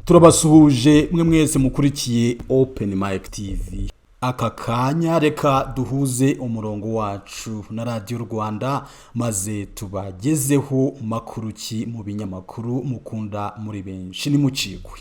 Turabasuhuje mwe mwese mukurikiye Open Mic TV. Aka kanya reka duhuze umurongo wacu na Radiyo Rwanda, maze tubagezeho makuru ki mu binyamakuru mukunda muri benshi. Nimucikwe.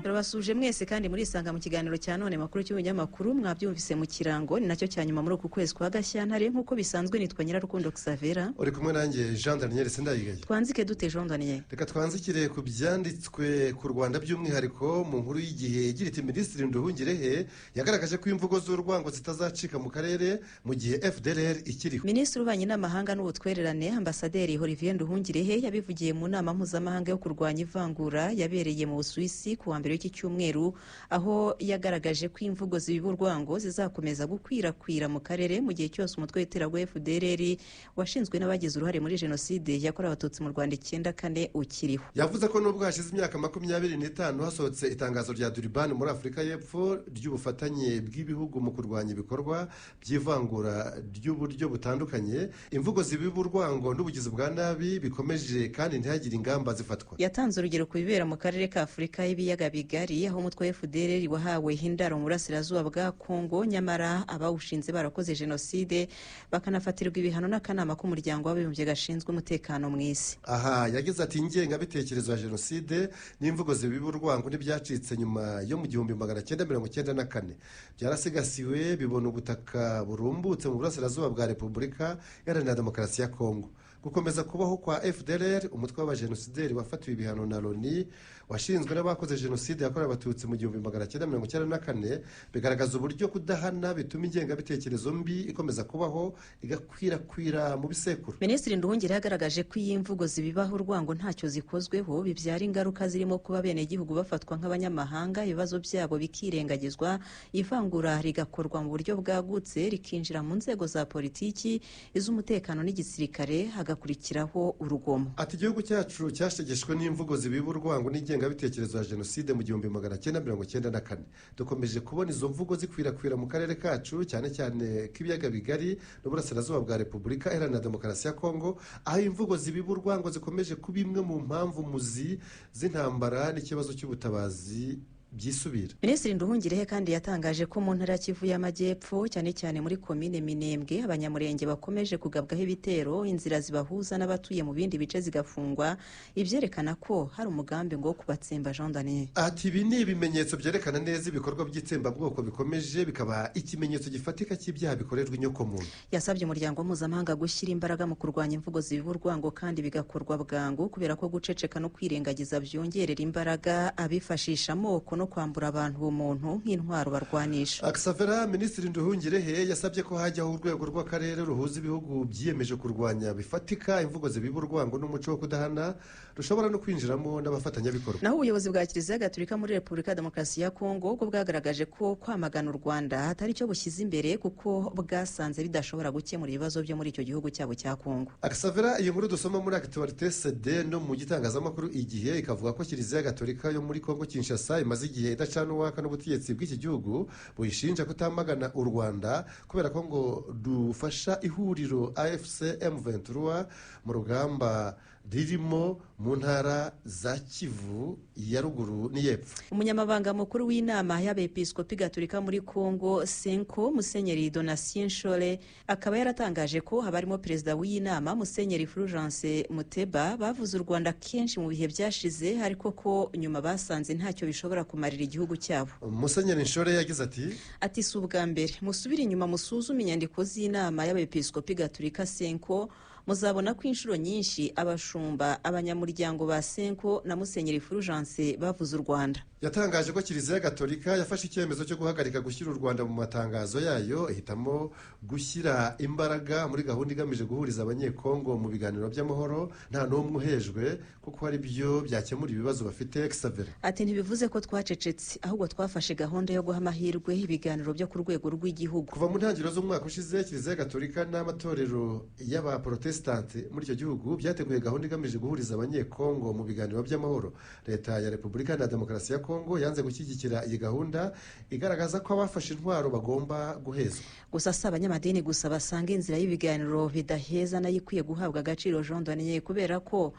Turabasuhuje mwese kandi murisanga mu kiganiro cya none, makuru cy'ibinyamakuru. Mwabyumvise mu kirango, ni nacyo cya nyuma muri uku kwezi kwa Gashyantare. Nk'uko bisanzwe, nitwa Nyirarukundo Xavera. Uri kumwe nanjye Jean Daniel Sindayigaya. Twanzike dute, Jean Daniel? Reka twanzikire ku byanditswe ku Rwanda, by'umwihariko mu nkuru y'Igihe igira iti: "Minisitiri Nduhungirehe yagaragaje ko imvugo z'urwango zitazacika mu karere mu gihe FDLR ikiriho." Minisitiri w'Ububanyi n'Amahanga n'Ubutwererane, Ambasaderi Olivier Nduhungirehe, yabivugiye mu nama mpuzamahanga yo kurwanya ivangura yabereye mu Busuwisi ku wa mbere w'iki cyumweru, aho yagaragaje ko imvugo zibiba urwango zizakomeza gukwirakwira mu karere mu gihe cyose umutwe w'iterabwoba FDLR, washinzwe n'abagize uruhare muri Jenoside yakorewe Abatutsi mu Rwanda 94, ukiriho. Yavuze ko nubwo hashize imyaka 25 hasohotse itangazo rya Durban muri Afurika y'Epfo ry'ubufatanye bw'ibihugu mu kurwanya ibikorwa by'ivangura ry'uburyo butandukanye, imvugo zibiba urwango n'ubugizi bwa nabi bikomeje kandi ntihagire ingamba zifatwa. Yatanze urugero ku bibera mu karere ka Afurika y'Ibiyaga Bigari, aho umutwe wa FDLR wahawe indaro mu burasirazuba bwa Kongo, nyamara abawushinze barakoze jenoside, bakanafatirwa ibihano n'akanama k'Umuryango w'Abibumbye gashinzwe umutekano mu isi. Aha yagize ati: "Ingengabitekerezo ya jenoside n'imvugo zibiba urwango ntibyacitse nyuma yo mu 1994. Byarasigasiwe, bibona ubutaka burumbutse mu burasirazuba bwa Repubulika Iharanira Demokarasi ya Kongo. Gukomeza kubaho kwa FDLR, umutwe w'abajenosideri wafatiwe ibihano na Loni, washinzwe n'abakoze jenoside yakorewe Abatutsi mu 1994, bigaragaza uburyo kudahana bituma ingengabitekerezo mbi ikomeza kubaho, igakwirakwira mu bisekuru." Minisitiri Nduhungirehe yagaragaje ko iyi mvugo zibibaho urwango ntacyo zikozweho bibyara ingaruka zirimo kuba abenegihugu bafatwa nk'abanyamahanga, ibibazo byabo bikirengagizwa, ivangura rigakorwa mu buryo bwagutse, rikinjira mu nzego za politiki, iz'umutekano n'igisirikare, hagakurikiraho urugomo. Ati: "Igihugu cyacu cyashegeshwe n'imvugo zibiba urwango n'ingengabitekerezo ya jenoside mu 1994. Dukomeje kubona izo mvugo zikwirakwira mu karere kacu, cyane cyane k'ibiyaga bigari n'uburasirazuba bwa Repubulika Iharanira Demokarasi ya Kongo, aho imvugo zibiba urwango zikomeje kuba imwe mu mpamvu muzi z'intambara n'ikibazo cy'ubutabazi byisubira." Minisitiri Nduhungirehe kandi yatangaje ko mu ntara ya Kivu y'Amajyepfo, cyane cyane muri Komine Minembwe, Abanyamurenge bakomeje kugabwaho ibitero, inzira zibahuza n'abatuye mu bindi bice zigafungwa, ibyerekana ko hari umugambi ngo wo kubatsemba, Jean Daniel. Ati: "Ibi ni ibimenyetso byerekana neza ibikorwa by'itsembabwoko bikomeje, bikaba ikimenyetso gifatika cy'ibyaha bikorerwa inyokomuntu." Yasabye umuryango mpuzamahanga gushyira imbaraga mu kurwanya imvugo zibiba urwango kandi bigakorwa bwangu, kubera ko guceceka no kwirengagiza byongerera imbaraga abifashisha amoko no kwambura abantu ubumuntu nk'intwaro barwanisha. Akisavera, Minisitiri Nduhungirehe yasabye ko hajyaho urwego rw'akarere ruhuza ibihugu byiyemeje kurwanya bifatika imvugo zibiba urwango n'umuco wo kudahana, rushobora no kwinjiramo n'abafatanyabikorwa. Naho ubuyobozi bwa Kiliziya Gatolika muri Repubulika ya Demokarasi ya Kongo bwo bwagaragaje ko kwamagana u Rwanda atari cyo bushyize imbere, kuko bwasanze bidashobora gukemura ibibazo byo muri icyo gihugu cyabo cya Kongo. Akisavera, iyi nkuru dusoma muri Actualité CD no mu gitangazamakuru Igihe ikavuga ko Kiliziya Gatolika yo muri Kongo Kinshasa imaze igihe idacana uwaka n'ubutegetsi bw'iki gihugu, buyishinja kutamagana u Rwanda kubera ko ngo rufasha ihuriro AFC M23 mu rugamba ririmo mu ntara za Kivu ya Ruguru n'iy'Epfo. Umunyamabanga mukuru w'inama y'Abepiskopi Gatolika muri Congo, CENCO, Musenyeri Donatien Nshole, akaba yaratangaje ko habarimo perezida w'iyi nama, Musenyeri Fulgence Muteba, bavuze u Rwanda kenshi mu bihe byashize, ariko ko nyuma basanze ntacyo bishobora kumarira igihugu cyabo. Musenyeri Nshole yagize ati: Ati: "Si ubwa mbere. Musubire inyuma musuzume inyandiko z'inama y'Abepiskopi Gatolika CENCO, muzabona ko inshuro nyinshi abashumba, abanyamuryango ba CENCO na Musenyeri Fulgence bavuze u Rwanda." Yatangaje ko Kiliziya Gatolika yafashe icyemezo cyo guhagarika gushyira u Rwanda mu matangazo yayo, ihitamo gushyira imbaraga muri gahunda igamije guhuriza Abanyekongo mu biganiro by'amahoro, nta n'umwe uhejwe, kuko ari byo byakemura ibibazo bafite. Xavier. Ati: "Ntibivuze ko twacecetse, ahubwo twafashe gahunda yo guha amahirwe ibiganiro byo ku rwego rw'igihugu." Kuva mu ntangiriro z'umwaka ushize, Kiliziya Gatolika n'amatorero y'Abaporotesitanti muri icyo gihugu byateguye gahunda igamije guhuriza Abanyekongo mu biganiro by'amahoro. Leta ya Repubulika na Demokarasi ya Kongo yanze gushyigikira iyi gahunda, igaragaza ko abafashe intwaro bagomba guhezwa. Gusa si abanyamadini gusa basanga inzira y'ibiganiro bidaheza nayo ikwiye guhabwa agaciro, Jean Daniel, kubera ko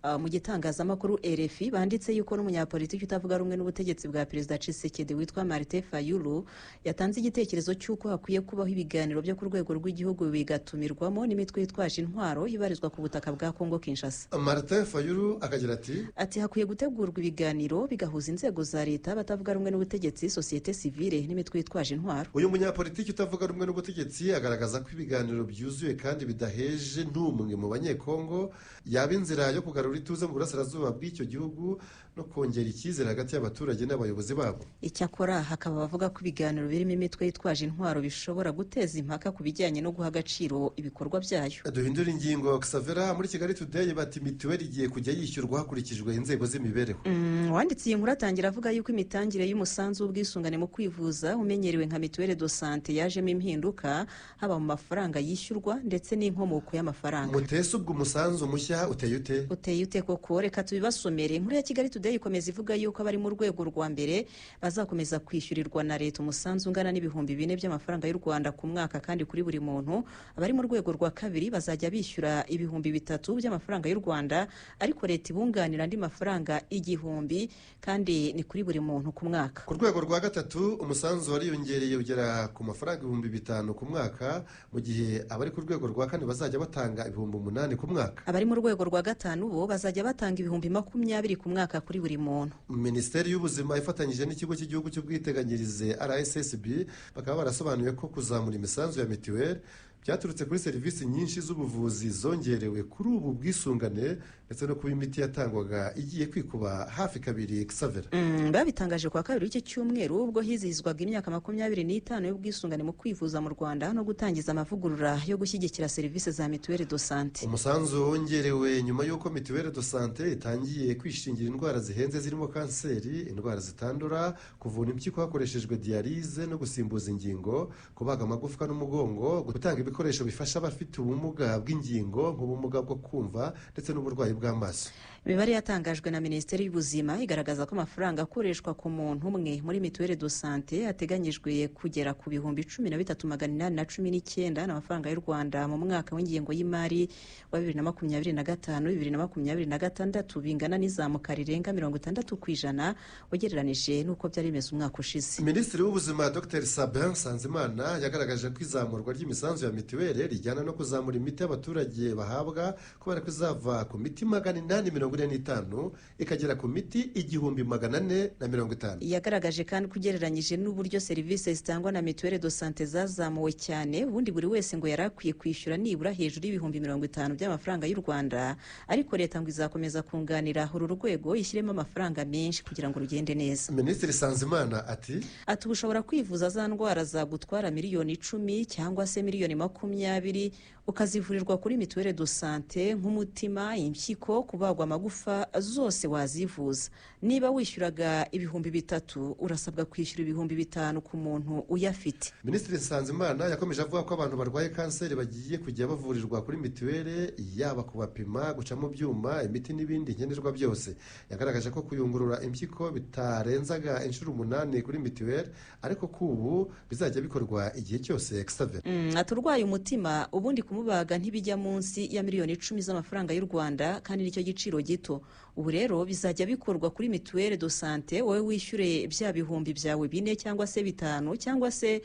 Mu gitangazamakuru RFI banditse yuko n'umunyapolitiki utavuga rumwe n'ubutegetsi bwa Perezida Tshisekedi witwa Martin Fayulu yatanze igitekerezo cy'uko hakwiye kubaho ibiganiro byo ku rwego rw'igihugu, bigatumirwamo n'imitwe yitwaje intwaro ibarizwa ku butaka bwa Kongo Kinshasa. Martin Fayulu akagira ati: Ati hakwiye gutegurwa ibiganiro bigahuza inzego za leta, batavuga rumwe n'ubutegetsi, sosiyete sivile n'imitwe yitwaje intwaro. Uyu munyapolitiki utavuga rumwe n'ubutegetsi agaragaza ko ibiganiro byuzuye kandi bidaheje n'umwe mu Banyekongo yaba inzira yo kugarura ituze mu burasirazuba bw'icyo gihugu no kongera icyizere hagati y'abaturage n'abayobozi babo. Icyakora hakaba abavuga ko ibiganiro birimo imitwe yitwaje intwaro bishobora guteza impaka ku bijyanye no guha agaciro ibikorwa byayo. Duhindura ingingo, Xavera. Muri Kigali Today bati mituweli igiye kujya yishyurwa hakurikijwe inzego z'imibereho. Uwanditse iyi nkuru atangira avuga yuko imitangire y'umusanzu w'ubwisungane mu kwivuza umenyerewe nka mutuelle de santé yajemo impinduka, haba mu mafaranga yishyurwa ndetse n'inkomoko y'amafaranga. Mutese, ubwo umusanzu mushya uteye ute? Uteye ute koko? Reka tubibasomere. Inkuru ya Kigali Today ikomeza ivuga yuko abari mu rwego rwa mbere bazakomeza kwishyurirwa na leta umusanzu ungana n'4,000 by'amafaranga y'u Rwanda ku mwaka kandi kuri buri muntu. Abari mu rwego rwa kabiri bazajya bishyura 3,000 by'amafaranga y'u Rwanda, ariko leta ibunganira andi mafaranga 1,000, kandi ni kuri buri muntu ku mwaka. Ku rwego rwa gatatu umusanzu wariyongereye ugera ku mafaranga 5,000 ku mwaka, mu gihe abari ku rwego rwa kane bazajya batanga 8,000 ku mwaka. Abari mu rwego rwa gatanu bo bazajya batanga 20,000 ku mwaka kuri buri muntu. Minisiteri y'Ubuzima ifatanyije n'Ikigo cy'Igihugu cy'Ubwiteganyirize RSSB bakaba barasobanuye ko kuzamura imisanzu ya mituweli byaturutse kuri serivisi nyinshi z'ubuvuzi zongerewe kuri ubu bwisungane, ndetse no kuba imiti yatangwaga igiye kwikuba hafi kabiri, Xavera. Babitangaje kuwa kabiri w'iki cyumweru, ubwo hizihizwaga imyaka 25 y'ubwisungane mu kwivuza mu Rwanda no gutangiza amavugurura yo gushyigikira serivisi za mutuelle de santé. Umusanzu wongerewe nyuma y'uko mutuelle de santé itangiye kwishingira indwara zihenze zirimo kanseri, indwara zitandura, kuvura impyiko hakoreshejwe dialyse no gusimbuza ingingo, kubaga amagufwa n'umugongo, gutanga ibikoresho bifasha abafite ubumuga bw'ingingo nk'ubumuga bwo kumva ndetse n'uburwayi bw'amaso. Imibare yatangajwe na Minisiteri y'Ubuzima igaragaza ko amafaranga akoreshwa ku muntu umwe muri mutuelle de santé ateganyijwe kugera ku 13,819 n'amafaranga y'u Rwanda mu mwaka w'ingengo y'imari wa 2025 2026, bingana n'izamuka rirenga 60% ugereranije n'uko byari bimeze umwaka ushize. Minisitiri w'Ubuzima Dr Sabin Nsanzimana yagaragaje ko izamurwa ry'imisanzu ya mituweli rijyana no kuzamura imiti abaturage bahabwa, kubera ko izava ku miti 845 ikagera ku miti 1,450. Yagaragaje kandi ko ugereranyije n'uburyo serivisi zitangwa na mutuelle de santé zazamuwe cyane, ubundi buri wese ngo yari akwiye kwishyura nibura hejuru y'50,000 by'amafaranga y'u Rwanda, ariko leta ngo izakomeza kunganira uru rwego ishyiremo amafaranga menshi kugira ngo rugende neza. Minisitiri Nsanzimana ati: Ati ubu ushobora kwivuza za ndwara zagutwara miliyoni 10 cyangwa se miliyoni 20, ukazivurirwa kuri mutuelle de santé, nk'umutima, impyiko, kubagwa amagufa, zose wazivuza. Niba wishyuraga 3,000, urasabwa kwishyura 5,000 ku muntu uyafite. Minisitiri Nsanzimana yakomeje avuga ko abantu barwaye kanseri bagiye kujya bavurirwa kuri mituweli, yaba kubapima, guca mu byuma, imiti n'ibindi nkenerwa byose. Yagaragaje ko kuyungurura impyiko bitarenzaga inshuro 8 kuri mituweli, ariko ko ubu bizajya bikorwa igihe cyose, Xavier. Ati urwaye umutima ubundi kumubaga ntibijya munsi ya miliyoni 10 z'amafaranga y'u Rwanda, kandi nicyo giciro gito. Ubu rero bizajya bikorwa kuri mutuelle de santé, wowe wishyure bya bihumbi byawe 4 cyangwa se 5, cyangwa se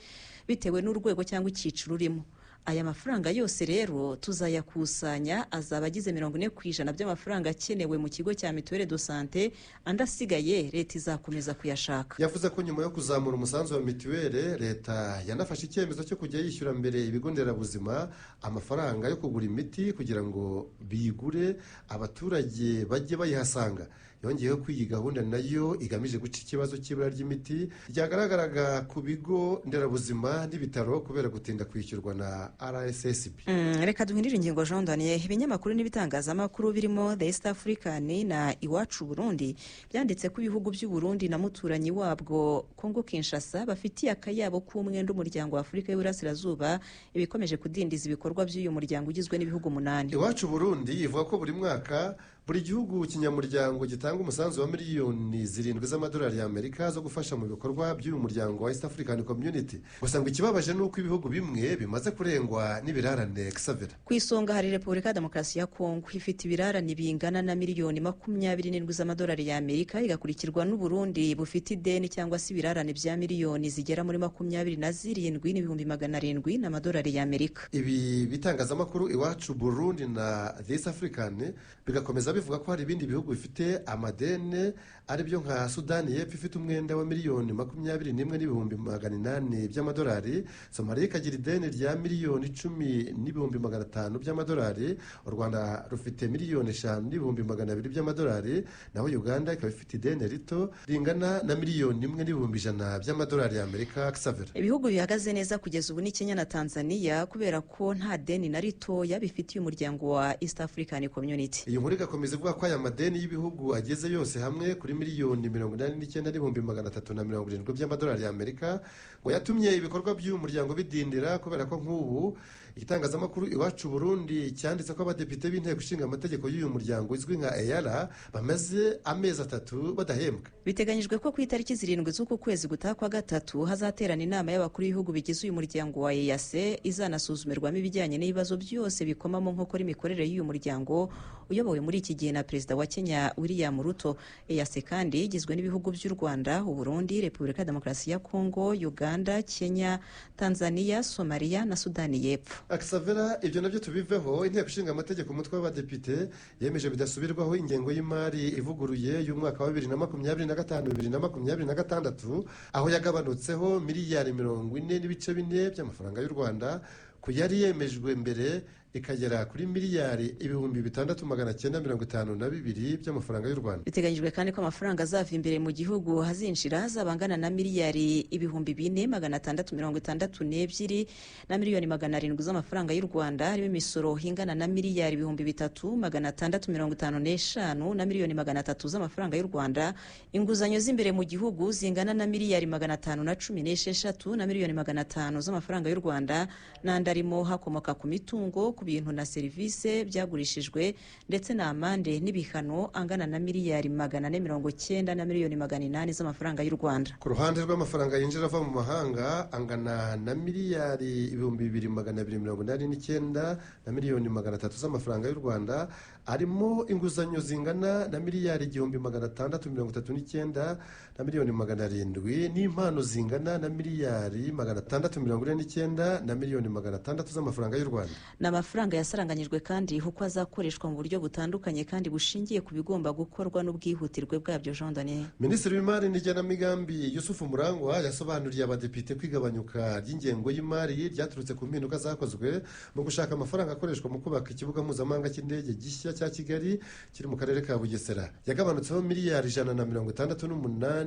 bitewe n'urwego cyangwa icyiciro urimo. Aya mafaranga yose rero tuzayakusanya, azaba agize 40% by'amafaranga akenewe mu kigo cya mutuelle de santé, andi asigaye leta izakomeza kuyashaka. Yavuze ko nyuma yo kuzamura umusanzu wa mituweli, leta yanafashe icyemezo cyo kujya yishyura mbere ibigo nderabuzima amafaranga yo kugura imiti kugira ngo bigure, abaturage bajye bayihasanga. Yongeyeho ko iyi gahunda nayo igamije guca ikibazo cy'ibura ry'imiti ryagaragaraga ku bigo nderabuzima n'ibitaro kubera gutinda kwishyurwa na RSSB. Reka duhindure ingingo, Jean Daniel. Ibinyamakuru n'ibitangazamakuru birimo The East African na Iwacu Burundi byanditse ko ibihugu by'u Burundi na muturanyi wabwo Congo Kinshasa bafitiye akayabo k'umwenda umuryango wa Afurika y'Uburasirazuba, ibikomeje kudindiza ibikorwa by'uyu muryango ugizwe n'ibihugu 8. Iwacu Burundi ivuga ko buri mwaka Buri gihugu kinyamuryango gitanga umusanzu wa miliyoni 7 z'amadolari y'Amerika zo gufasha mu bikorwa by'uyu muryango wa East African Community. Gusa ngo ikibabaje ni uko ibihugu bimwe bimaze kurengwa n'ibirarane, Xavera. Ku isonga hari Repubulika ya Demokarasi ya Kongo, ifite ibirarane bingana na miliyoni 27 z'amadolari y'Amerika, igakurikirwa n'Uburundi bufite ideni cyangwa se ibirarane bya miliyoni zigera muri 27,700 n'amadolari y'Amerika. Ibi bitangazamakuru Iwacu Burundi na The East African bigakomeza bivuga ko hari ibindi bihugu bifite amadene, aribyo nka Sudani y'Epfo ifite umwenda wa miliyoni 21,800 by'amadolari, Somaliya ikagira ideni rya miliyoni 10,500 by'amadolari, u Rwanda rufite miliyoni 5,200 by'amadolari, naho Uganda ikaba ifite ideni rito ringana na miliyoni 1,100 by'amadolari y'Amerika, Xavera. Ibihugu bihagaze neza kugeza ubu ni Kenya na Tanzania, kubera ko nta deni na ritoya bifitiye umuryango wa East African Community. Iyi nkuru igakomeza ivuga ko aya madeni y'ibihugu ageze yose hamwe kuri miliyoni 89,370 by'amadolari y'Amerika, ngo yatumye ibikorwa by'uyu muryango bidindira, kubera ko nk'ubu igitangazamakuru Iwacu Burundi cyanditse ko abadepite b'inteko ishinga amategeko y'uyu muryango izwi nka EALA bamaze amezi 3 badahembwa. Biteganyijwe ko ku itariki 7 z'uku kwezi gutaha kwa gatatu hazaterana inama y'abakuru b'ibihugu bigize uyu muryango wa EAC, izanasuzumirwamo ibijyanye n'ibibazo byose bikoma mu nkokora imikorere y'uyu muryango uyobowe muri iki gihe na Perezida wa Kenya William Ruto. EAC kandi igizwe n'ibihugu by'u Rwanda, Uburundi, Repubulika ya Demokarasi ya Kongo, Uganda, Kenya, Tanzania, Somalia na Sudani y'Epfo. Akisavera, ibyo nabyo tubiveho. Inteko ishinga amategeko umutwe w'abadepite yemeje bidasubirwaho ingengo y'imari ivuguruye y'umwaka wa 2025 2026, aho yagabanutseho miliyari 40.4 by'amafaranga y'u Rwanda ku yari yemejwe mbere, ikagera kuri miliyari 6952 by'amafaranga y'u Rwanda. Biteganyijwe kandi ko amafaranga azava imbere mu gihugu hazinjira azaba angana na miliyari 4662 na miliyoni 700 z'amafaranga y'u Rwanda, harimo imisoro ingana na miliyari 3655 na miliyoni 300 z'amafaranga y'u Rwanda, inguzanyo z'imbere mu gihugu zingana na miliyari 516 na miliyoni 500 z'amafaranga y'u Rwanda, n'andi arimo hakomoka ku mitungo, ku bintu na serivisi byagurishijwe, ndetse n'amande n'ibihano angana na miliyari 490 na miliyoni 800 z'amafaranga y'u Rwanda. Ku ruhande rw'amafaranga yinjira ava mu mahanga, angana na miliyari 2289 na miliyoni 300 z'amafaranga y'u Rwanda, arimo inguzanyo zingana na miliyari 1639 na miliyoni 700, n'impano zingana na miliyari 649 na miliyoni 600 z'amafaranga y'u Rwanda. Ni amafaranga yasaranganyijwe kandi uko azakoreshwa mu buryo butandukanye kandi bushingiye ku bigomba gukorwa n'ubwihutirwe bwabyo, Jean Daniel. Minisitiri w'Imari n'Igenamigambi Yusufu Murangwa yasobanuriye abadepite ko igabanyuka ry'ingengo y'imari ryaturutse ku mpinduka zakozwe mu gushaka amafaranga akoreshwa mu kubaka ikibuga mpuzamahanga cy'indege gishya cya Kigali kiri mu karere ka Bugesera. Yagabanutseho miliyari 168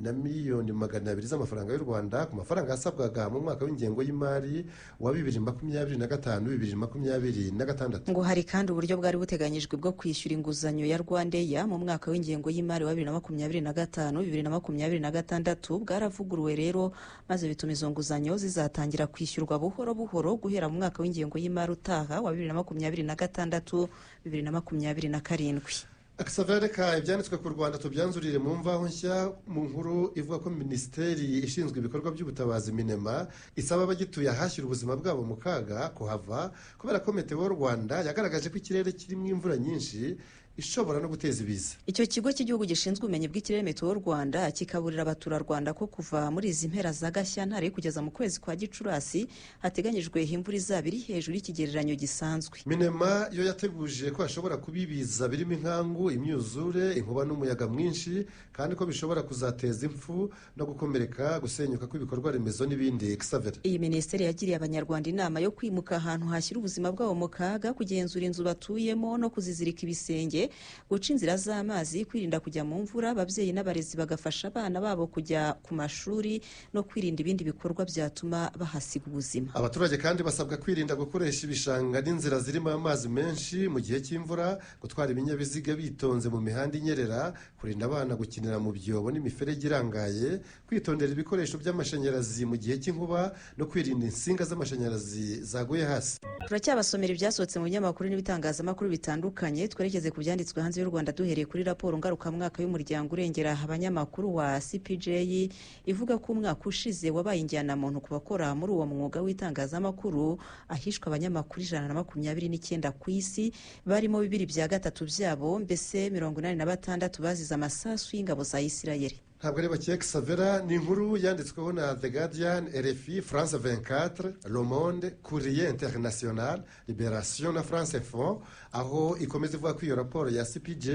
na miliyoni 200 z'amafaranga y'u Rwanda ku mafaranga yasabwaga mu mwaka w'ingengo y'imari wa 2025 2026. Ngo hari kandi uburyo bwari buteganyijwe bwo kwishyura inguzanyo ya RwandAir mu mwaka w'ingengo y'imari wa 2025 2026 bwaravuguruwe rero, maze bituma izo nguzanyo zizatangira kwishyurwa buhoro buhoro guhera mu mwaka w'ingengo y'imari utaha wa 2026 2027. Akisavera, reka ibyanditswe ku Rwanda tubyanzurire mu Mvaho Nshya, mu nkuru ivuga ko Minisiteri ishinzwe ibikorwa by'ubutabazi, MINEMA, isaba abagituye ahashyira ubuzima bwabo mu kaga kuhava, kubera ko Meteo Rwanda yagaragaje ko ikirere kirimo imvura nyinshi ishobora no guteza ibiza. Icyo kigo cy'igihugu gishinzwe ubumenyi bw'ikirere, Meteo Rwanda, kikaburira abaturarwanda ko kuva muri izi mpera za Gashyantare kugeza mu kwezi kwa Gicurasi hateganyijwe imvura izaba iri hejuru y'ikigereranyo gisanzwe. MINEMA yo yateguje ko hashobora kuba ibiza birimo inkangu, imyuzure, inkuba n'umuyaga mwinshi, kandi ko bishobora kuzateza impfu no gukomereka, gusenyuka kw'ibikorwa remezo n'ibindi, Xaver. Iyi minisiteri yagiriye Abanyarwanda inama yo kwimuka ahantu hashyira ubuzima bwabo mu kaga, kugenzura inzu batuyemo no kuzizirika ibisenge, guca inzira z'amazi, kwirinda kujya mu mvura, ababyeyi n'abarezi bagafasha abana babo kujya ku mashuri, no kwirinda ibindi bikorwa byatuma bahasiga ubuzima. Abaturage kandi basabwa kwirinda gukoresha ibishanga n'inzira zirimo amazi menshi mu gihe cy'imvura, gutwara ibinyabiziga bitonze mu mihanda inyerera, kurinda abana gukinira mu byobo n'imiferege irangaye, kwitondera ibikoresho by'amashanyarazi mu gihe cy'inkuba no kwirinda insinga z'amashanyarazi zaguye hasi. Turacyabasomera ibyasohotse mu binyamakuru n'ibitangazamakuru bitandukanye. Twerekeze ku byanditswe hanze y'u Rwanda, duhereye kuri raporo ngarukamwaka y'umuryango urengera abanyamakuru wa CPJ, ivuga ko umwaka ushize wabaye injyanamuntu ku bakora muri uwo mwuga w'itangazamakuru, ahishwe abanyamakuru 129 ku isi, barimo 2/3 byabo, mbese 86, bazize amasasu y'ingabo za Isirayeli. Ntabwo ari bake, Xavera. Ni inkuru yanditsweho na The Guardian, RFI, France 24, Le Monde, Courrier International, Liberation na France Info, aho ikomeza ivuga ko iyo raporo ya CPJ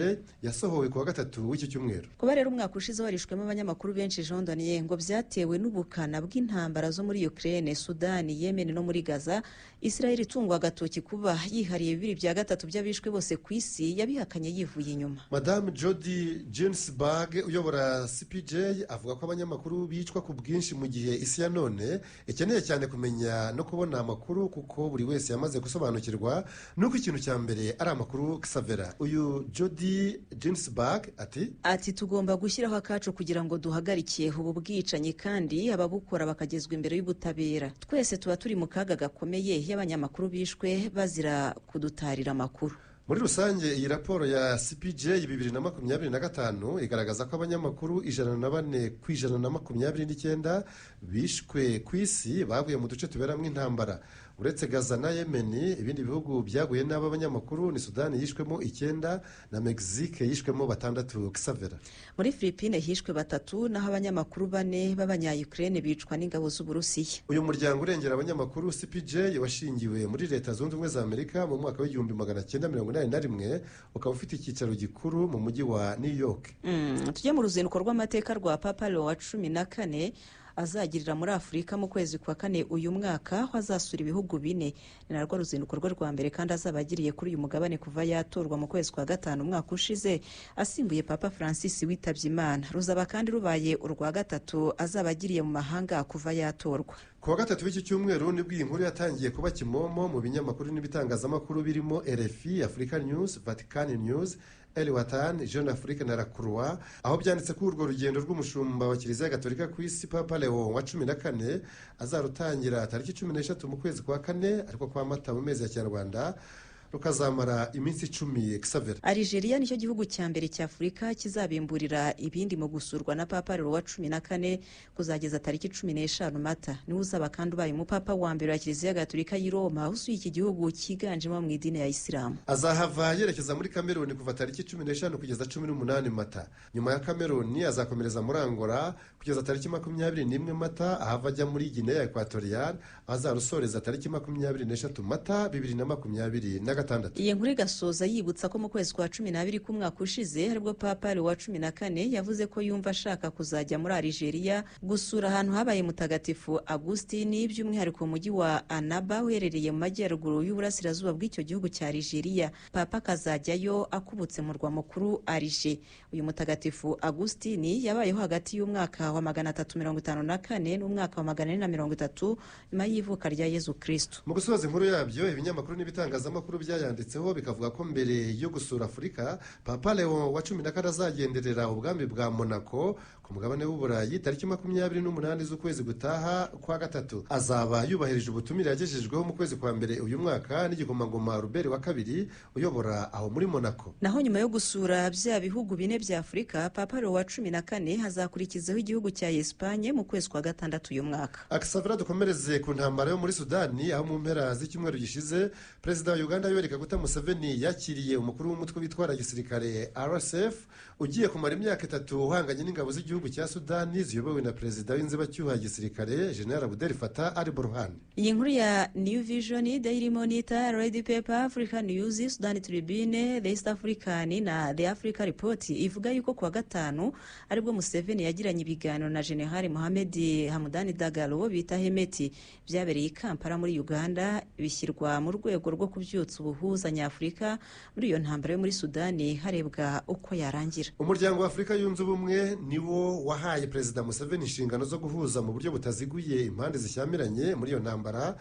yasohowe ku wa gatatu w'iki cyumweru. Kuba rero umwaka ushize warishwemo abanyamakuru benshi, Jean Daniel, ngo byatewe n'ubukana bw'intambara zo muri Ukraine, Sudani, Yemen no muri Gaza. Israel itungwa agatoki kuba yihariye 2/3 by'abishwe bose ku isi, yabihakanye yivuye inyuma. Madame Jody Ginsburg uyobora CPJ avuga ko abanyamakuru bicwa ku bwinshi mu gihe isi ya none ikeneye cyane kumenya no kubona amakuru, kuko buri wese yamaze gusobanukirwa nuko ikintu cya mbere ari amakuru. Xavera, uyu Jody Ginsburg ati: Ati: "Tugomba gushyiraho akacu kugira ngo duhagarike ubu bwicanyi, kandi ababukora bakagezwa imbere y'ubutabera. Twese tuba turi mu kaga gakomeye iyo abanyamakuru bishwe bazira kudutarira amakuru." Muri rusange, iyi raporo ya CPJ 2025 igaragaza ko abanyamakuru 104 ku 129 bishwe ku isi baguye mu duce tuberamo intambara. Uretse Gaza na Yemeni, ibindi bihugu byaguye nabi abanyamakuru ni Sudani yishwemo icyenda na Mexique yishwemo batandatu, Xavera. Muri Filipine hishwe batatu, naho abanyamakuru bane b'Abanya-Ukraine bicwa n'ingabo z'Uburusiya. Uyu muryango urengera abanyamakuru CPJ washingiwe muri Leta Zunze Ubumwe za Amerika mu mwaka w'1981, ukaba ufite icyicaro gikuru mu mujyi wa New York. Tujye mu ruzinduko rw'amateka rwa Papa Leo wa 14 azagirira muri Afurika mu kwezi kwa kane uyu mwaka, aho azasura ibihugu bine. Ni narwo ruzinduko rwe rwa mbere kandi azaba agiriye kuri uyu mugabane kuva yatorwa mu kwezi kwa gatanu umwaka ushize, asimbuye Papa Francis witabye Imana. Ruzaba kandi rubaye urwa gatatu azaba agiriye mu mahanga kuva yatorwa. Ku wa gatatu w'iki cyumweru nibwo iyi nkuru yatangiye kuba kimomo mu binyamakuru n'ibitangazamakuru birimo RFI, Africa News, Vatican News, El Watan, Jeune Afrique na La Croix, aho byanditse ko urwo rugendo rw'umushumba wa Kiliziya Gatolika ku isi, Papa Leo wa 14, azarutangira tariki 13 mu kwezi kwa kane, ariko kwa Mata mu mezi ya Kinyarwanda, rukazamara iminsi 10, Xavera. Algeria nicyo gihugu cya mbere cya Afurika kizabimburira ibindi mu gusurwa na Papa Leo wa 14 kuzageza tariki 15 Mata. Niwe uzaba kandi ubaye umupapa wa mbere wa Kiliziya Gatolika y'i Roma usuye iki gihugu cyiganjemo mu idini ya Isilamu. Azahava yerekeza muri Kameruni kuva tariki 15 kugeza 18 Mata. Nyuma ya Kameruni azakomereza muri Angola kugeza tariki 21 Mata, ahava ajya muri Guinea Equatorial, azarusoreza tariki 23 Mata 2026. Iyi nkuru igasoza yibutsa ko mu kwezi kwa 12 k'umwaka ushize aribwo Papa Leo wa 14 yavuze ko yumva ashaka kuzajya muri Algeria gusura ahantu habaye Mutagatifu Agustini, by'umwihariko mu mujyi wa Anaba uherereye mu majyaruguru y'uburasirazuba bw'icyo gihugu cya Algeria. Papa akazajyayo akubutse murwa mukuru Alger. Uyu Mutagatifu Agustini yabayeho hagati y'umwaka wa 354 n'umwaka wa 430 nyuma y'ivuka rya Yezu Kristo. Mu gusoza inkuru yabyo, ibinyamakuru n'ibitangazamakuru byayanditseho bikavuga ko mbere yo gusura Afurika, Papa Leo wa 14 azagenderera ubwami bwa Monaco ku mugabane w'Uburayi tariki 28 z'ukwezi gutaha kwa gatatu. Azaba yubahirije ubutumire yagejejweho mu kwezi kwa mbere uyu mwaka n'igikomangoma Ruberi wa kabiri uyobora aho muri Monaco. Naho nyuma yo gusura bya bihugu bine bya Afurika, Papa Leo wa 14 hazakurikizaho igihugu cya Esipanye mu kwezi kwa gatandatu uyu mwaka. Akisavura, dukomereze ku ntambara yo muri Sudani, aho mu mpera z'icyumweru gishize Perezida wa Uganda Yoweri Kaguta Museveni yakiriye umukuru w'umutwe witwara gisirikare RSF ugiye kumara imyaka 3 uhanganye n'ingabo z'igihugu cya Sudani ziyobowe na perezida w'inzibacyuho ya gisirikare, General Abdel Fattah al Burhan. Iyi nkuru ya New Vision, Daily Monitor, Red Pepper, Africa News, Sudan Tribune, The East African na The Africa Report ivuga yuko kuwa gatanu aribwo Museveni yagiranye ibiganiro na General Mohamed Hamdan Dagalo bita Hemeti, byabereye i Kampala muri Uganda, bishyirwa mu rwego rwo kubyutsa ubuhuza nyafurika muri iyo ntambara yo muri Sudani, harebwa uko yarangira. Umuryango wa Afurika Yunze Ubumwe niwo wahaye Perezida Museveni inshingano zo guhuza mu buryo butaziguye impande zishyamiranye muri iyo ntambara.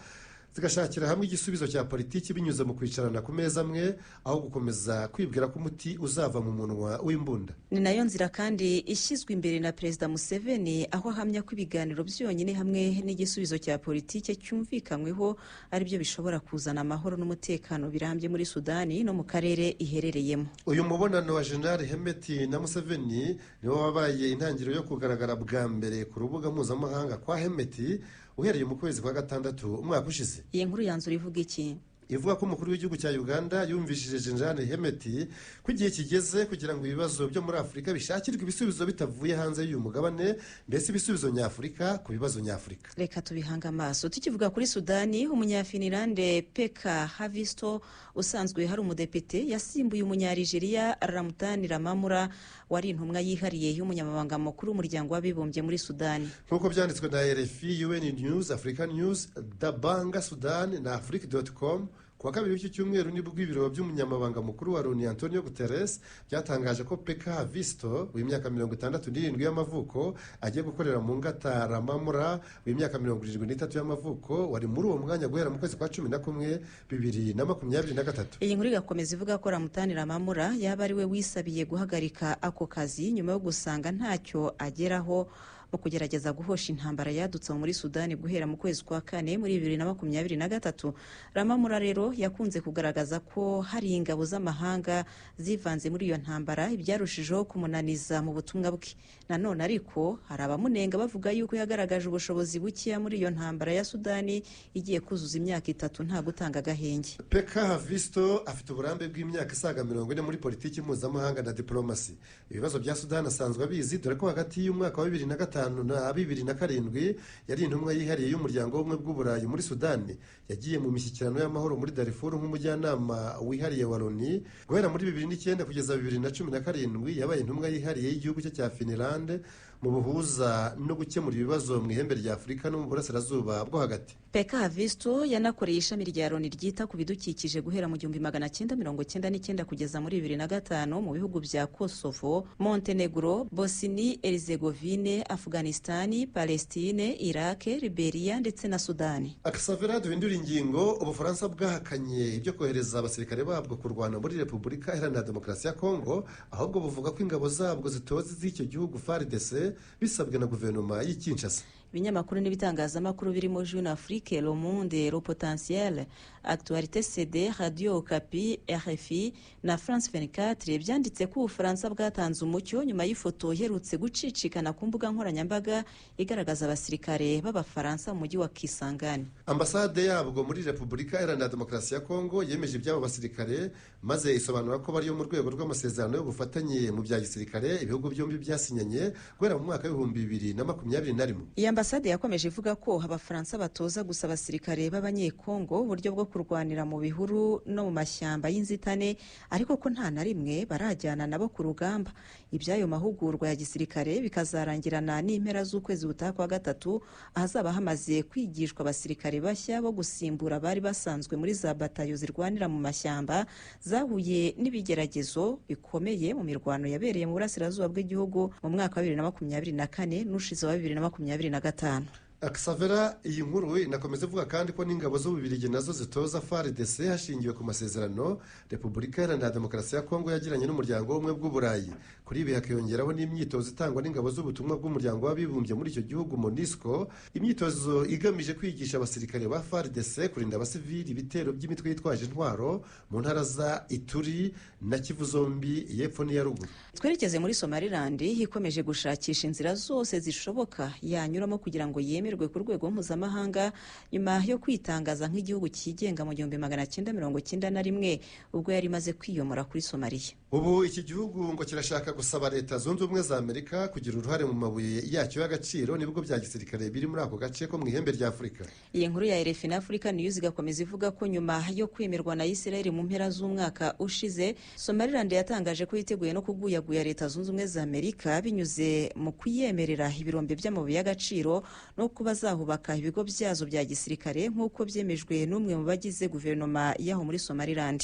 zigashakira hamwe igisubizo cya politiki binyuze mu kwicarana ku meza amwe, aho gukomeza kwibwira ko umuti uzava mu munwa w'imbunda. Ni nayo nzira kandi ishyizwe imbere na Perezida Museveni, aho ahamya ko ibiganiro byonyine hamwe n'igisubizo cya politiki cyumvikanyweho aribyo bishobora kuzana amahoro n'umutekano birambye muri Sudani no mu karere iherereyemo. Uyu mubonano wa General Hemeti na Museveni niwo wabaye intangiriro yo kugaragara bwa mbere ku rubuga mpuzamahanga kwa Hemeti uhereye mu kwezi kwa gatandatu umwaka ushize. Iyi nkuru yanzura ivuga iki? Ivuga ko umukuru w'igihugu cya Uganda yumvishije General Hemeti ko igihe kigeze kugira ngo ibibazo byo muri Afurika bishakirwe ibisubizo bitavuye hanze y'uyu mugabane, mbese ibisubizo nyafurika ku bibazo nyafurika. Reka tubihange amaso. Tukivuga kuri Sudani, umunyafinilande Pekka Haavisto usanzwe hari umudepite yasimbuye umunyarigeria Ramtane Lamamra wari intumwa yihariye y'umunyamabanga mukuru w'umuryango w'abibumbye muri Sudani. Nk'uko byanditswe na RFI, UN News, Africa News, Dabanga Sudan na Afrique.com, ku wa kabiri w'iki cyumweru nibwo ibiro by'umunyamabanga mukuru wa Loni Antonio Guterres byatangaje ko Pekka Haavisto w'imyaka 67 y'amavuko agiye gukorera mu ngata Lamamra w'imyaka 73 y'amavuko wari muri uwo mwanya guhera mu kwezi kwa 11 2023. Iyi nkuru igakomeza ivuga ko Ramtane Lamamra yaba ari we wisabiye guhagarika ako kazi nyuma yo gusanga ntacyo ageraho mu kugerageza guhosha intambara yadutse muri Sudani guhera mu kwezi kwa kane muri 2023. Lamamra rero yakunze kugaragaza ko hari ingabo z'amahanga zivanze muri iyo ntambara, ibyarushijeho kumunaniza mu butumwa bwe. Nanone ariko hari abamunenga bavuga yuko yagaragaje ubushobozi bukeya muri iyo ntambara ya Sudani igiye kuzuza imyaka 3 nta gutanga agahenge. Pekka Haavisto afite uburambe bw'imyaka isaga 40 muri politiki mpuzamahanga na diplomasi. Ibibazo bya Sudani asanzwe abizi, dore ko hagati y'umwaka wa 2005 na 2007 yari intumwa yihariye y'umuryango w'ubumwe bw'Uburayi muri Sudani. Yagiye mu mishyikirano y'amahoro muri Darfur nk'umujyanama wihariye wa Loni. Guhera muri 2009 kugeza 2017 yabaye intumwa yihariye y'igihugu cye cya Finland mu buhuza no gukemura ibibazo mu ihembe rya Afurika no mu burasirazuba bwo hagati. Pekka Haavisto yanakoreye ishami rya Loni ryita ku bidukikije guhera mu 1999 kugeza muri 2005 mu bihugu bya Kosovo, Montenegro, Bosnie Herzegovine, Afghanistan, Palestine, Iraq, Liberia ndetse na Sudani. Akasavera duhindura ingingo. Ubufaransa bwahakanye ibyo kohereza abasirikare babwo kurwana muri Repubulika Iharanira Demokarasi ya Kongo, ahubwo buvuga ko ingabo zabwo zitoze z'icyo gihugu FARDC bisabwe na guverinoma y'i Kinshasa. Ibinyamakuru n'ibitangazamakuru birimo Jeune Afrique, Le Monde, Le Potentiel, Actualité CD, Radio Okapi, RFI na France 24 byanditse ko Ubufaransa bwatanze umucyo nyuma y'ifoto iherutse gucicikana ku mbuga nkoranyambaga igaragaza abasirikare b'Abafaransa mu mujyi wa Kisangani. Ambasade yabwo muri Repubulika Iharanira Demokarasi ya Kongo yemeje iby'abo basirikare, maze isobanura ko bari mu rwego rw'amasezerano y'ubufatanye mu bya gisirikare ibihugu byombi byasinyanye guhera mu mwaka w'2021. Iyi ambasade yakomeje ivuga ko Abafaransa batoza gusa abasirikare b'Abanyekongo uburyo bwo kurwanira mu bihuru no mu mashyamba y'inzitane, ariko ko nta na rimwe barajyana nabo ku rugamba. Iby'ayo mahugurwa ya gisirikare bikazarangirana n'impera z'ukwezi gutaha kwa gatatu, ahazaba hamaze kwigishwa abasirikare bashya bo gusimbura abari basanzwe muri za batayo zirwanira mu mashyamba zahuye n'ibigeragezo bikomeye mu mirwano yabereye mu burasirazuba bw'igihugu mu mwaka wa 2024 n'ushize wa 2025. Akasavera iyi nkuru inakomeza ivuga kandi ko n'ingabo z'Ububiligi nazo zitoza FARDC hashingiwe ku masezerano Repubulika Iharanira Demokarasi ya Kongo yagiranye n'umuryango w'ubumwe bw'Uburayi. Kuri ibi hakiyongeraho n'imyitozo itangwa n'ingabo z'ubutumwa bw'umuryango w'abibumbye muri icyo gihugu MONUSCO, imyitozo igamije kwigisha abasirikare ba FARDC kurinda abasivili ibitero by'imitwe yitwaje intwaro mu ntara za Ituri na Kivu zombi y'epfo n'iya ruguru. Twerekeze muri Somaliland ikomeje gushakisha inzira zose zishoboka yanyuramo kugira ngo yemerwe ku rwego mpuzamahanga nyuma yo kwitangaza nk'igihugu cyigenga mu 1991 ubwo yari imaze kwiyomora kuri Somalia. Ubu iki gihugu ngo kirashaka gusaba Leta Zunze Ubumwe za Amerika kugira uruhare mu mabuye yacyo y'agaciro n'ibigo bya gisirikare biri muri ako gace ko mu ihembe rya Afurika. Iyi nkuru ya RFI na Africa News igakomeza ivuga ko nyuma yo kwemerwa na Israel mu mpera z'umwaka ushize, Somaliland yatangaje ko yiteguye no kuguyaguya Leta Zunze Ubumwe za Amerika binyuze mu kuyemerera ibirombe by'amabuye y'agaciro no kuba zahubaka ibigo byazo bya gisirikare nk'uko byemejwe n'umwe mu bagize guverinoma y'aho muri Somaliland.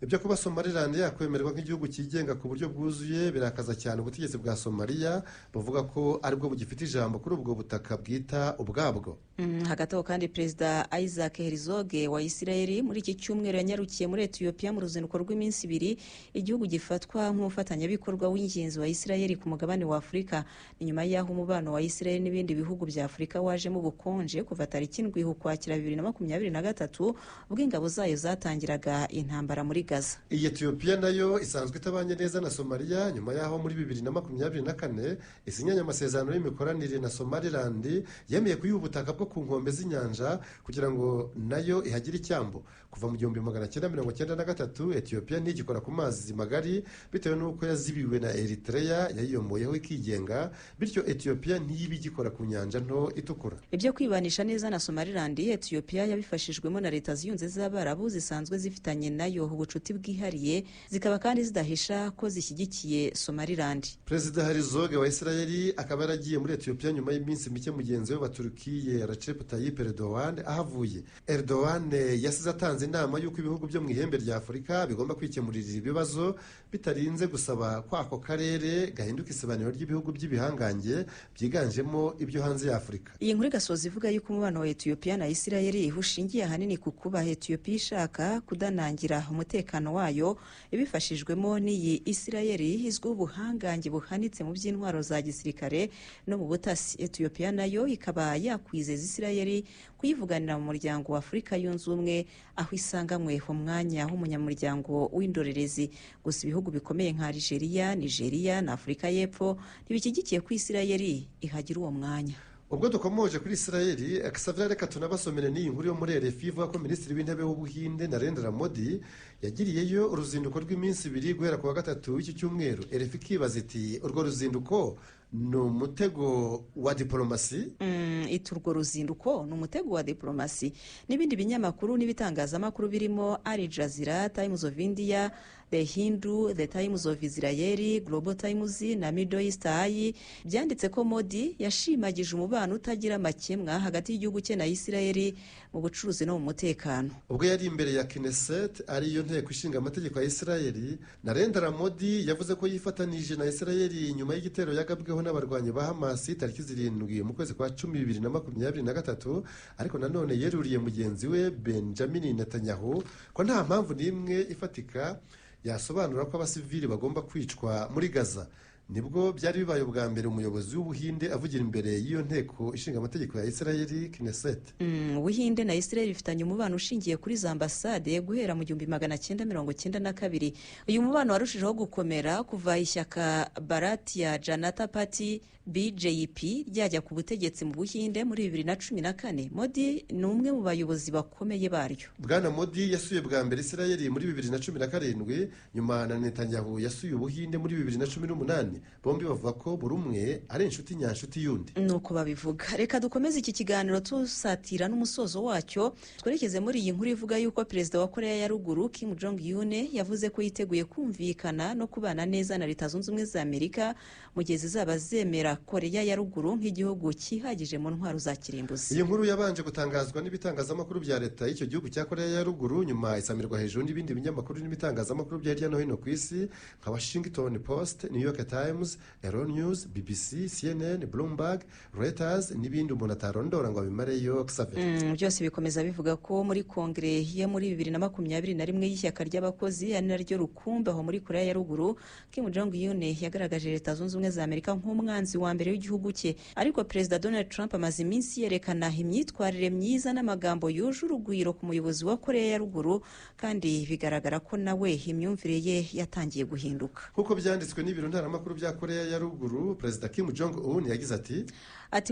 Ibyo kuba Somaliland yakwemerwa nk'igihugu cyigenga ku buryo bwuzuye birakaza cyane ubutegetsi bwa Somaliya, buvuga ko aribwo bugifite ijambo kuri ubwo butaka bwita ubwabwo. Hagati aho kandi, Perezida Isaac Herzog wa Isirayeli muri iki cyumweru yanyarukiye muri Etiyopiya mu ruzinduko rw'iminsi 2, igihugu gifatwa nk'umufatanyabikorwa w'ingenzi wa Isirayeli ku mugabane wa Afurika. Ni nyuma y'aho umubano wa Isirayeli n'ibindi bihugu bya Afurika wajemo ubukonje kuva tariki 7 Ukwakira 2023, ubwo ingabo zayo zatangiraga intambara muri Gaza. Iyi Etiyopiya nayo isanzwe itabanye neza na Somaliya, nyuma y'aho muri 2024 isinyanye amasezerano y'imikoranire na Somaliland yemeye kuyiha ubutaka bwo ku nkombe z'inyanja kugira ngo nayo ihagire icyambu. Kuva mu 1993 Etiyopiya ntigikora ku mazi magari bitewe n'uko yazibiwe na Eritrea yayiyomoyeho ikigenga, bityo Etiyopiya ntibe igikora ku nyanja nto itukura. Ibyo kwibanisha neza na Somaliland, Etiyopiya yabifashijwemo na Leta Ziyunze z'Abarabu zisanzwe zifitanye nayo ubucuti bwihariye, zikaba kandi zidahisha ko zishyigikiye Somaliland. Perezida Herzog wa Isirayeli akaba yaragiye muri Etiyopiya nyuma y'iminsi mike mugenzi we wa Turukiye Recep Tayyip Erdogan ahavuye. Erdogan yasize atanze inama y'uko ibihugu byo mu ihembe rya Afurika bigomba kwikemurira ibibazo bitarinze gusaba ko ako karere gahinduka isibaniro ry'ibihugu by'ibihangange byiganjemo ibyo hanze ya Afurika. Iyi nkuru igasoza ivuga yuko umubano wa Etiyopiya na Isirayeli ushingiye ahanini ku kuba Etiyopiya ishaka kudanangira umutekano wayo ibifashijwemo n'iyi Isirayeli izwiho ubuhangange buhanitse mu by'intwaro za gisirikare no mu butasi. Etiyopiya nayo ikaba yakwizeza Isirayeli kuyivuganira mu muryango wa Afurika Yunze Ubumwe, aho isanganywe umwanya w'umunyamuryango w'indorerezi. Gusa ibihugu bikomeye nka Algeria, Nigeria na Afurika y'Epfo ntibishyigikiye ko Isirayeli ihagira uwo mwanya. Ubwo dukomoje kuri Isirayeli, Xavier, reka tunabasomere n'iyi nkuru yo muri RFI ivuga ko Minisitiri w'Intebe w'Ubuhinde Narendra Modi yagiriyeyo uruzinduko rw'iminsi 2 guhera ku wa gatatu w'iki cyumweru. RFI ikibaza iti: urwo ruzinduko ni umutego wa diporomasi? Iti urwo ruzinduko ni umutego wa diporomasi. N'ibindi binyamakuru n'ibitangazamakuru birimo Al Jazeera, Times of India, The Hindu, The Times of Israel, Global Times na Middle East Eye byanditse ko Modi yashimagije umubano utagira amakemwa hagati y'igihugu cye na Isirayeli mu bucuruzi no mu mutekano. Ubwo yari imbere ya Knesset, ariyo nteko ishinga amategeko ya Isirayeli, Narendra Modi yavuze ko yifatanije na Isirayeli nyuma y'igitero yagabweho n'abarwanyi ba Hamas tariki 7 mu kwezi kwa 10 2023, ariko nanone yeruriye mugenzi we Benjamin Netanyahu ko nta mpamvu n'imwe ifatika yasobanura ko abasivili bagomba kwicwa muri Gaza. Nibwo byari bibaye ubwa mbere umuyobozi w'Ubuhinde avugira imbere y'iyo nteko ishinga amategeko ya Isirayeli, Knesset. Ubuhinde na Isirayeli bifitanye umubano ushingiye kuri za ambasade guhera mu 1992. Uyu mubano warushijeho gukomera kuva ishyaka Bharatiya Janata Party BJP ryajya ku butegetsi mu Buhinde muri 2014. Modi ni umwe mu bayobozi bakomeye baryo. Bwana Modi yasuye bwa mbere Isirayeli muri 2017, nyuma na Netanyahu yasuye Ubuhinde muri 2018. Bombi bavuga ko buri umwe ari inshuti nyanshuti y'undi. Nuko babivuga. Reka dukomeze iki kiganiro tusatira n'umusozo wacyo, twerekeze muri iyi nkuru ivuga yuko Perezida wa Korea ya Ruguru Kim Jong Un yavuze ko yiteguye kumvikana no kubana neza na Leta Zunze Ubumwe za Amerika mu gihe zizaba zemera Korea ya Ruguru nk'igihugu cyihagije mu ntwaro za kirimbuzi. Iyi nkuru yabanje gutangazwa n'ibitangazamakuru bya leta y'icyo gihugu cya Korea ya Ruguru, nyuma isamirwa hejuru n'ibindi binyamakuru n'ibitangazamakuru bya hirya no hino ku isi nka Washington Post, New York Times, Euronews, BBC, CNN, Bloomberg, Reuters n'ibindi umuntu atarondora ngo abimareyo. Xavier, Byose bikomeza bivuga ko muri kongere yo muri 2021 y'ishyaka ry'abakozi, ari naryo rukumbi aho muri Korea ya Ruguru, Kim Jong Un yagaragaje Leta Zunze Ubumwe za Amerika nk'umwanzi wa mbere w'igihugu cye. Ariko Perezida Donald Trump amaze iminsi yerekana imyitwarire myiza n'amagambo yuje urugwiro ku muyobozi wa Korea ya Ruguru, kandi bigaragara ko nawe imyumvire ye yatangiye guhinduka. Nk'uko byanditswe n'ibiro ntaramakuru bya Korea ya Ruguru, Perezida Kim Jong Un yagize ati: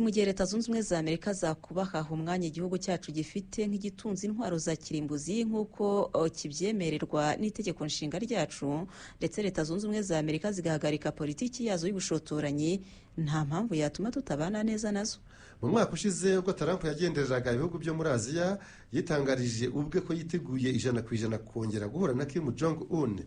Mu gihe Leta Zunze Ubumwe za Amerika zakubaha umwanya igihugu cyacu gifite nk'igitunze intwaro za kirimbuzi nk'uko kibyemererwa n'itegeko nshinga ryacu, ndetse Leta Zunze Ubumwe za Amerika zigahagarika politiki yazo y'ubushotoranyi, nta mpamvu yatuma tutabana neza nazo. Mu mwaka ushize ubwo Trump yagendereraga ibihugu byo muri Aziya, yitangarije ubwe ko yiteguye 100% kongera guhura na Kim Jong Un.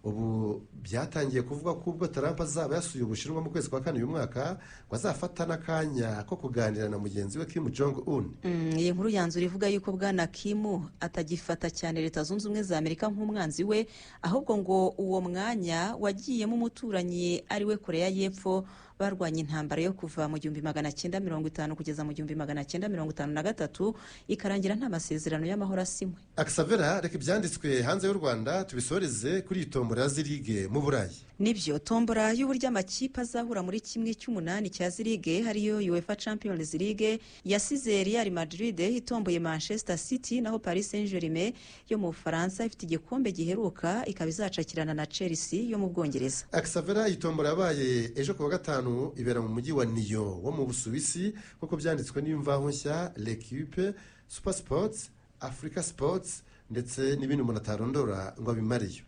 Ubu byatangiye kuvuga ko ubwo Trump azaba yasuye Ubushinwa mu kwezi kwa kane uyu mwaka, ngo azafata n'akanya ko kuganira na mugenzi we Kim Jong Un. Iyi nkuru yanzura ivuga yuko bwana Kim atagifata cyane Leta Zunze Ubumwe za Amerika nk'umwanzi we, ahubwo ngo uwo mwanya wagiyemo umuturanyi ari we Koreya y'Epfo barwanya intambara yo kuva mu 1950 kugeza mu 1953, ikarangira nta masezerano y'amahoro asinywe. Akisavera, reka ibyanditswe hanze y'u Rwanda tubisoreze kuri iyi tombora ya Zirige mu Burayi. Nibyo, tombora y'uburyo amakipe azahura muri 1/8 cya Zirige, ariyo UEFA Champions League, yasize Real Madrid itomboye Manchester City, naho Paris Saint Germain yo mu Bufaransa ifite igikombe giheruka ikaba izacakirana na Chelsea yo mu Bwongereza. Akisavera, iyi tombora yabaye ejo ku wa gatanu, ibera mu mujyi wa Niyo wo mu Busuwisi, nk'uko byanditswe n'Imvaho Nshya, L'Equipe, Super Sports, Africa Sports ndetse n'ibindi umuntu atarondora ngo abimareyo.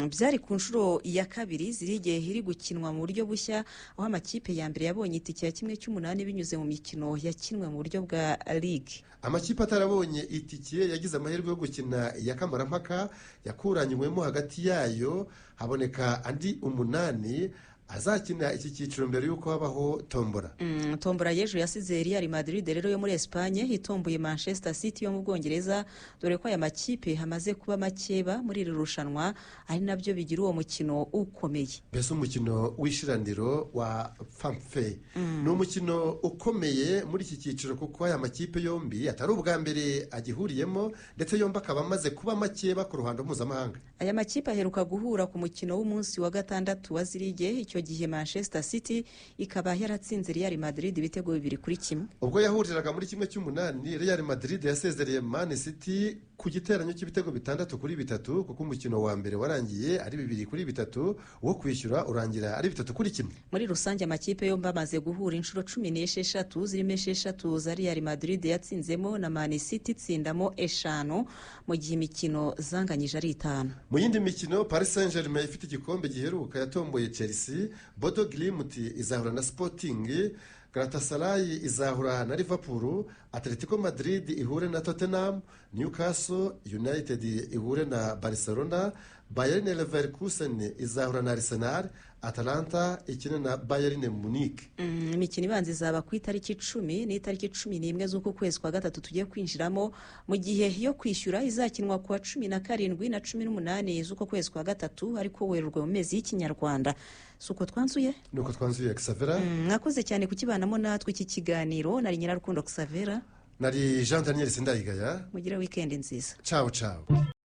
Byari ku nshuro ya kabiri Zirige iri gukinwa mu buryo bushya, aho amakipe ya mbere yabonye itike ya 1/8 binyuze mu mikino yakinwe mu buryo bwa ligue. Amakipe atarabonye itike yagize amahirwe yo gukina iya kamarampaka yakuranywemo hagati yayo, haboneka andi 8 azakina iki cyiciro mbere y'uko habaho tombora. Tombora y'ejo yasize Real Madrid rero yo muri Espagne itomboye Manchester City yo mu Bwongereza, dore ko aya makipe hamaze kuba makeba muri iri rushanwa, ari nabyo bigira uwo mukino ukomeye. Mbese umukino w'ishiraniro wa famfe ni umukino ukomeye muri iki cyiciro, kuko aya makipe yombi atari ubwa mbere agihuriyemo, ndetse yombi akaba amaze kuba makeba ku ruhando mpuzamahanga. Aya makipe aheruka guhura ku mukino w'umunsi wa gatandatu wa Zirige, icyo gihe Manchester City ikaba yaratsinze Real Madrid ibitego 2-1. Ubwo yahuriraga muri 1/8, Real Madrid yasezereye Man City ku giteranyo cy'ibitego 6-3, kuko umukino wa mbere warangiye ari 2-3, uwo kwishyura urangira ari 3-1. Muri rusange amakipe yombi amaze guhura inshuro 16, zirimo 6 za Real Madrid yatsinzemo na Man City itsindamo 5, mu gihe imikino zanganyije ari 5. Mu yindi mikino, Paris Saint Germain ifite igikombe giheruka yatomboye Chelsea, Bodo Glimt izahura na Sporting, Galatasaray izahura na Liverpool, Atletico Madrid ihure na Tottenham, Newcastle United ihure na Barcelona, Bayern Leverkusen izahura na Arsenal, Atalanta ikine na Bayern Munich. Imikino ibanza izaba ku itariki 10 n'itariki 11 z'uku kwezi kwa gatatu tugiye kwinjiramo, mu gihe yo kwishyura izakinwa ku wa 17 na 18 z'uku kwezi kwa gatatu, ariko Werurwe mu mezi y'Ikinyarwanda. Si uko twanzuye? Nuko twanzuye, Xavera. Mwakoze cyane kukibanamo natwe iki kiganiro. Nari Nyirarukundo Xavera. Nari Jean Daniel Sindayigaya. Mugire weekend nziza. Ciao ciao.